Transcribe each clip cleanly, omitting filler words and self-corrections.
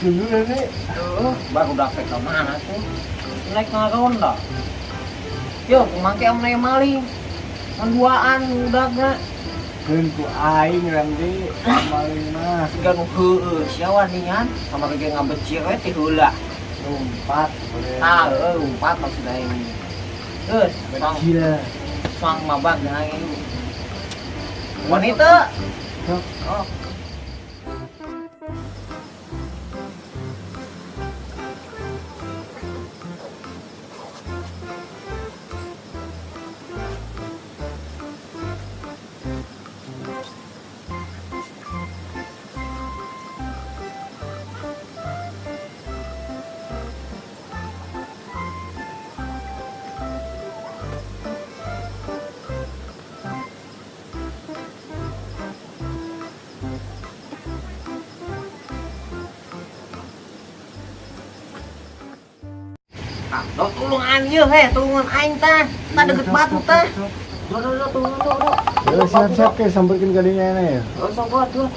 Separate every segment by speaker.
Speaker 1: Dulu ini.
Speaker 2: Heeh, baru dapet ke mana tuh? Naik ngaronda. Yo, kumangke am naik maling. Ngan duaan budakna.
Speaker 1: Keun ku aing Randi maling mah.
Speaker 2: Siga nu heueuh sia wanian sama ge ngabecir we ti heula.
Speaker 1: Lompat boleh.
Speaker 2: Ah, heueuh lompat maksud aing. Geus, sang
Speaker 1: Gila.
Speaker 2: sang mabag aing. Wanita.
Speaker 1: Sok.
Speaker 2: Oh. Ah, do tulungan ieu he, tulungan aing tah. Tah deket batu tah. Do do do tulungan do do.
Speaker 1: Ya, siap-siap ke samperkeun ka dinya nya ya.
Speaker 2: Oh, sok buat tuh.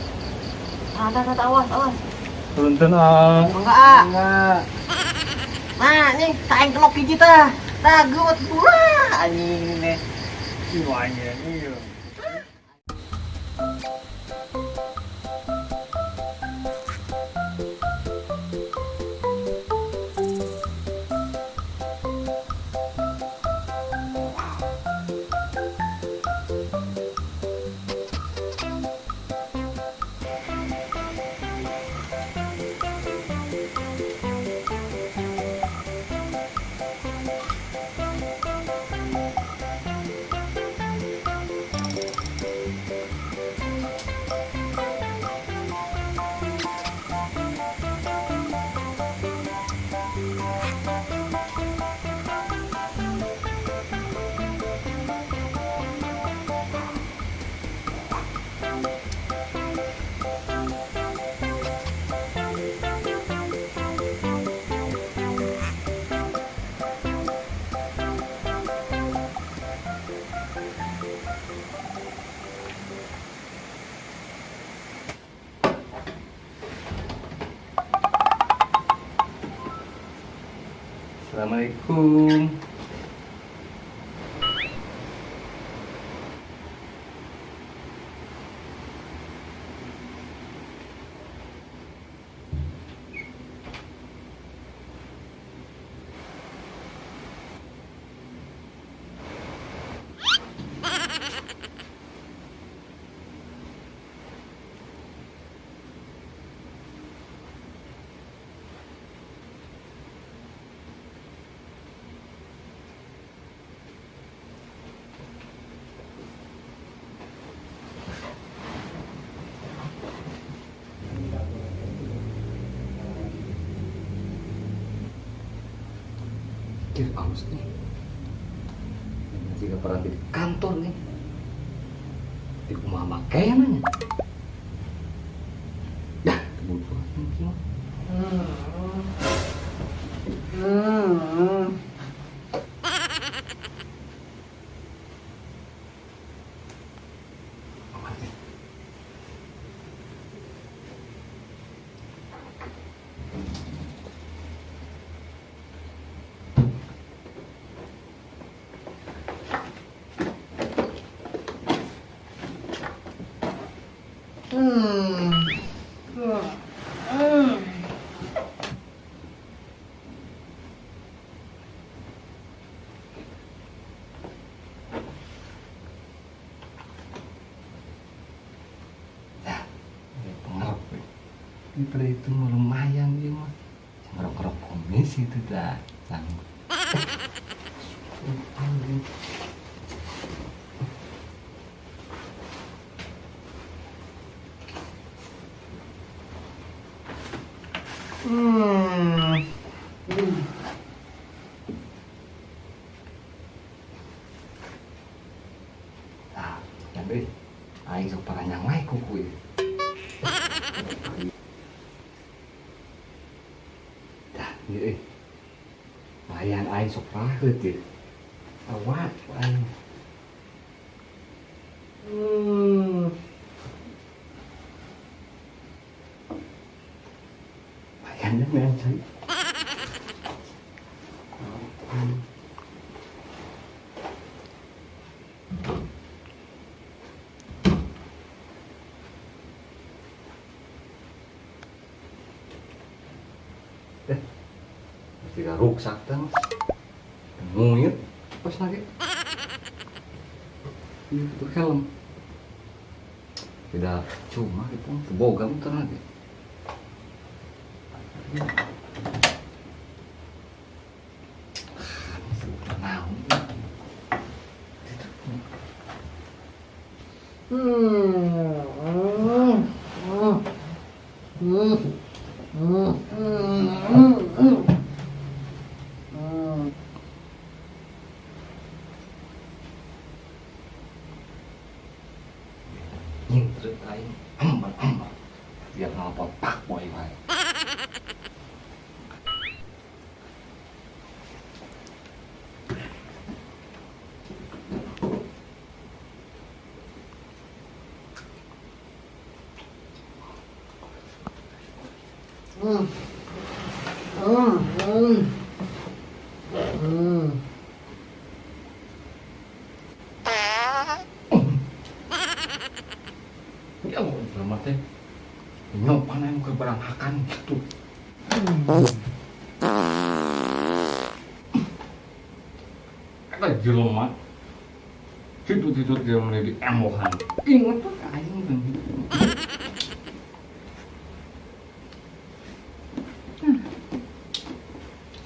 Speaker 2: Ah, tah tah awas awas.
Speaker 3: Punten ah.
Speaker 2: Mangga ah.
Speaker 1: Enggak.
Speaker 2: Nah, anjing, tah aing kelok hiji tah. Tah geuwet pula anjing nih.
Speaker 1: Ih, aing ini.
Speaker 3: Assalamualaikum. Kir aus nih. Jika pernah di kantor nih. Di kumaha makena nya. Dah, kebutuhan mungkin. Ini pada itu mah lumayan dia mah. Ngerok-ngerok komisi itu dah. Sanggup. Nah, tapi aing sok paranyang wae kuku ieu. Dah, ieu euy. Lumayan aing sok raheut ieu. Awak aing. Neang cai. Eh, mesti ruksak tang. Nguyut pas lagi. Iya, itu helm. Tidak cuma gitu, boga muter lagi. Nyintret aing ambar-ambar. Biar ngapa pak boy wae. Ya Allah, teh. Nyopan aing ke barang hakan gitu. Eta jelema. Situ-situ dia mulai di emohan. Ingat tuh aing teh.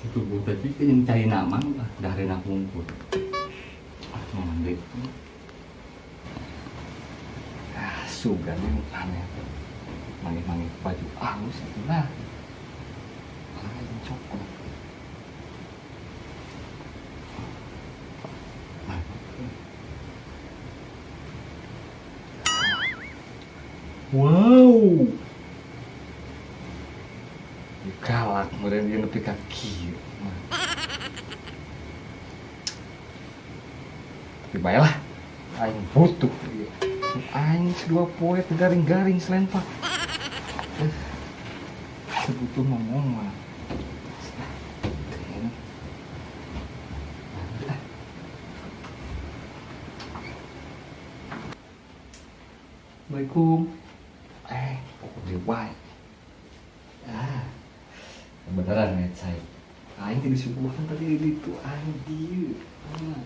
Speaker 3: Situ gua tadi yang cari nama lah dari napungkur. Ah, mandi. Ah, sugan yang aneh. Manggih-manggih baju halus itu lah. Malah yang coklat. Wow. Galak meureun ieu nepi ka kieu. Tapi bae lah, aing butuh ieu. Aing dua poe teu garing-garing selempak. Sebutuh ngomong mah. Assalamualaikum. Pokoknya wae. Ah, beneran ya, Cai. Aing tadi disuguhkan tadi itu aing dieu. Ah.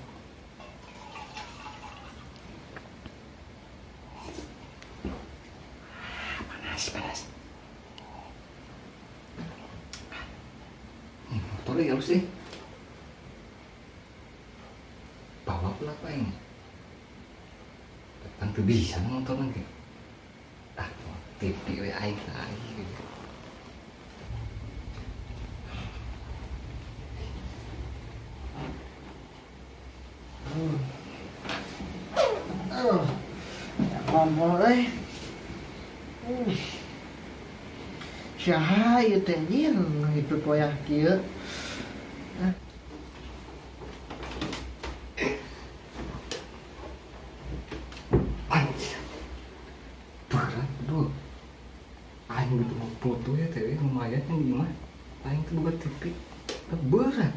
Speaker 3: Panas, panas. Motornya halus deh. Bawa pula apa ini? Datang tuh bisa motor nanti. Ah, TV we aing aing.
Speaker 4: Ngompol euy. Saha ieu teh nyieun hitut wayah kieu?
Speaker 3: Anjir. Berat, bro. Aing gitu mau foto ya teh lumayan yang di imah. Aing tuh buka TV. Berat.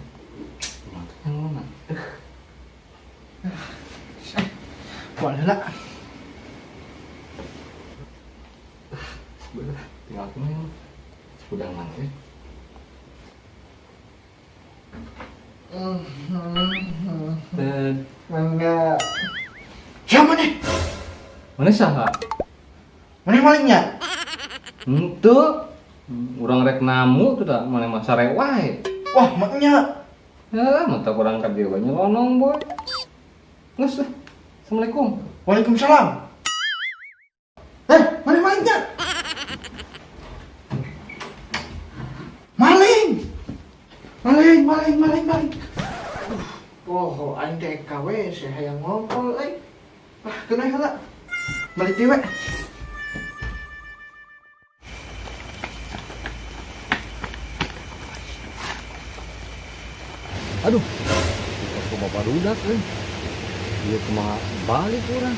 Speaker 3: Yang mana?
Speaker 4: Boleh lah.
Speaker 3: Sebelah tinggal aku main. Sepudang mana ya? Dan
Speaker 4: Mangga. Siapa nih?
Speaker 3: Mana saha?
Speaker 4: Mana malingnya?
Speaker 3: Henteu. Urang rek namu tuh dah, mana mah sare wae.
Speaker 4: Wah, maknya.
Speaker 3: Ya, mata kurang kerja banyak lonong, boy. Nges lah. Assalamualaikum.
Speaker 4: Waalaikumsalam. Mana malingnya? Maling. Maling, maling, maling, maling. Aduh, poho aing teh KW saya hayang ngompol euy. Ah, kena heula. Balik deui we.
Speaker 3: Aduh, kok bapak rudak euy. Ieu kumaha balik urang.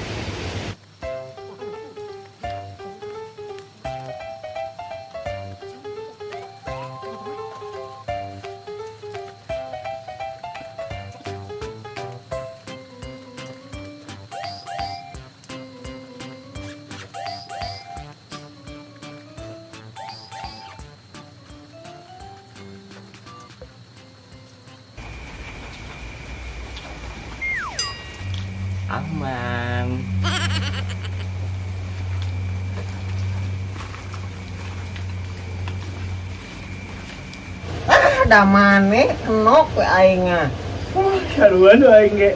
Speaker 3: Aman.
Speaker 2: Ah, da maneh enok we aing ah.
Speaker 1: Wah, saruan we aing ge.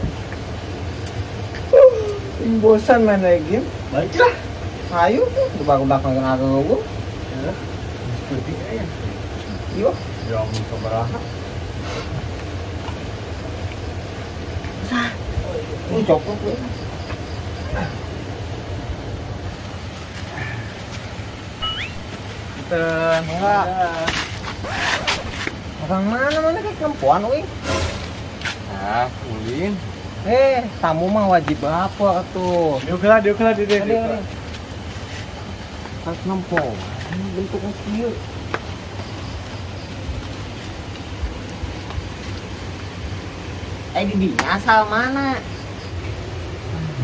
Speaker 1: Aing bosan main lagi game. Baiklah.
Speaker 2: Ayo tuh, budak-budak nonton aku.
Speaker 1: Seperti aya.
Speaker 2: Iya.
Speaker 1: Jam sabaraha?
Speaker 2: Ini coklat we.
Speaker 1: Punten.
Speaker 2: Enggak. Orang mana mana kayak perempuan euy.
Speaker 3: Ah, ulin.
Speaker 2: Eh, tamu mah wajib apa tuh?
Speaker 1: Diuk lah, diuk lah, diuk.
Speaker 2: Ada, ada. Harus nempo. Ini bentuknya kieu. Eh, di dinya asal mana?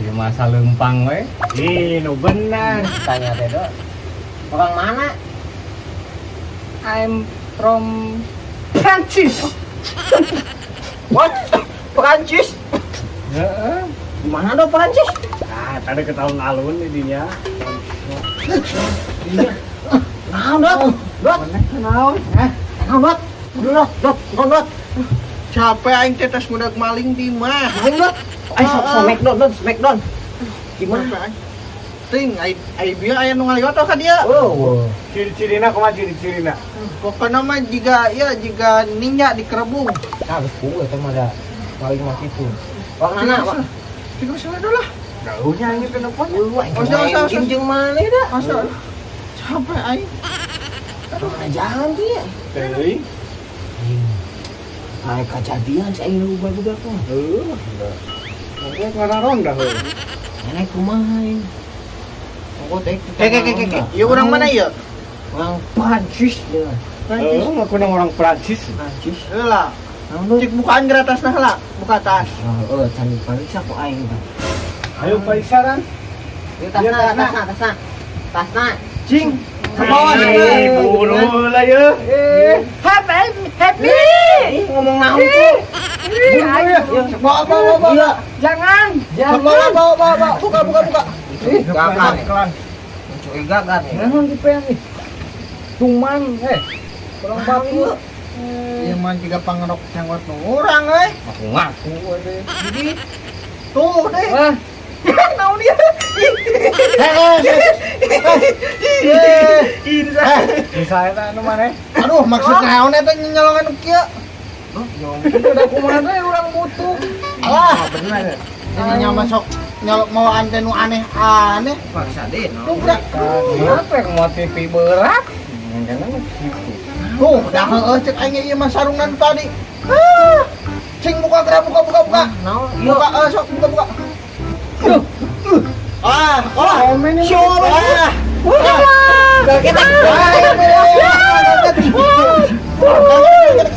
Speaker 3: Ya masa lempang we.
Speaker 1: Ih, nu benar.
Speaker 2: Tanya teh, Dok. Orang mana?
Speaker 3: I'm from Prancis.
Speaker 2: What? Perancis?
Speaker 1: Heeh.
Speaker 2: Di mana dong Perancis?
Speaker 1: Ah, tadi ke tahun alun di dinya.
Speaker 2: Naon, Dot? Dot,
Speaker 1: Naon?
Speaker 4: Hah?
Speaker 2: naon, Dot? Udah, Dot, Dot, naon, Dot?
Speaker 4: Capek aing teh tos ngudag maling di mah.
Speaker 2: Maling, Dot. Ayo, sok, smackdown, Dot, smackdown. Gimana?
Speaker 4: Capek aing. Ting, ai ai bieu aya nu ngaliwat ka dia.
Speaker 2: Oh,
Speaker 1: Ciri-cirina kumaha ciri-cirina?
Speaker 4: Pokokna mah jiga ieu jiga ninja di kerebung.
Speaker 2: nah, geus kuwe teh mah da. Maling mah kitu. Orang mana, Pak?
Speaker 4: Tiga salah lah.
Speaker 1: Jauhnya ini kenapa?
Speaker 2: Wah, aing
Speaker 4: Oh,
Speaker 2: main
Speaker 4: usah, usah,
Speaker 2: game jeung maneh da.
Speaker 4: Masa capek aing.
Speaker 2: Aduh, mana jalan tuh ya?
Speaker 1: Teuing.
Speaker 2: Ay, kejadian sih aing nu budak mah.
Speaker 1: Heuh. Mungkin ngararonda heuh.
Speaker 2: Nenek kumaha aing? Ongko teh.
Speaker 4: Eh, eh, eh, eh, ieu urang mana ieu?
Speaker 2: Orang Prancis dia.
Speaker 4: Prancis.
Speaker 1: Heuh, ngaku nang orang Prancis.
Speaker 2: Prancis.
Speaker 4: Heula.
Speaker 2: Naon tuh?
Speaker 4: Cik bukaan gratasna heula, buka tas.
Speaker 2: Oh, oh, can diperiksa ku aing tah.
Speaker 1: Ayo parisaran.
Speaker 2: Ieu tasna,
Speaker 1: Iya, tasna.
Speaker 2: tasna, tasna. Tasna.
Speaker 4: Cing, ke bawah
Speaker 1: Eh, buru lah ya.
Speaker 2: Eh, happy, happy. Ih, ngomong naon tuh?
Speaker 1: Buru ya.
Speaker 4: Bawa, bawa, bawa.
Speaker 2: Iya.
Speaker 1: Jangan.
Speaker 4: Bawa, bawa, bawa, bawa. Buka, buka, buka.
Speaker 2: Mencurigakan.
Speaker 1: Kelan.
Speaker 2: Mencurigakan ya.
Speaker 3: Naon tipe yang ih. Cuman kurang batu.
Speaker 4: Ieu mah jiga pangerok janggot nu urang euy.
Speaker 3: Aku ngaku we.
Speaker 4: Jadi tuh deh.
Speaker 3: Ah,
Speaker 4: Naon dia? Eh, eh.
Speaker 1: Misalnya teh anu maneh.
Speaker 4: Aduh, maksud naon eta nyolongan nu kieu?
Speaker 3: udah kumaha teh urang butuh.
Speaker 4: Alah,
Speaker 2: Bener.
Speaker 4: ini nya masuk nyolok mau anten nu aneh-aneh.
Speaker 2: Paksa deh,
Speaker 4: Tuh, budak.
Speaker 3: Kenapa yang mau TV berat? Jangan gitu.
Speaker 4: Tuh, dah heueuh cek aing ieu mah sarungan tadi. Ah. Cing buka geura buka buka buka.
Speaker 2: Naon? Iya.
Speaker 4: Buka sok buka buka. Ah, olah. Ah.
Speaker 2: Wah. Kita.
Speaker 4: Ah.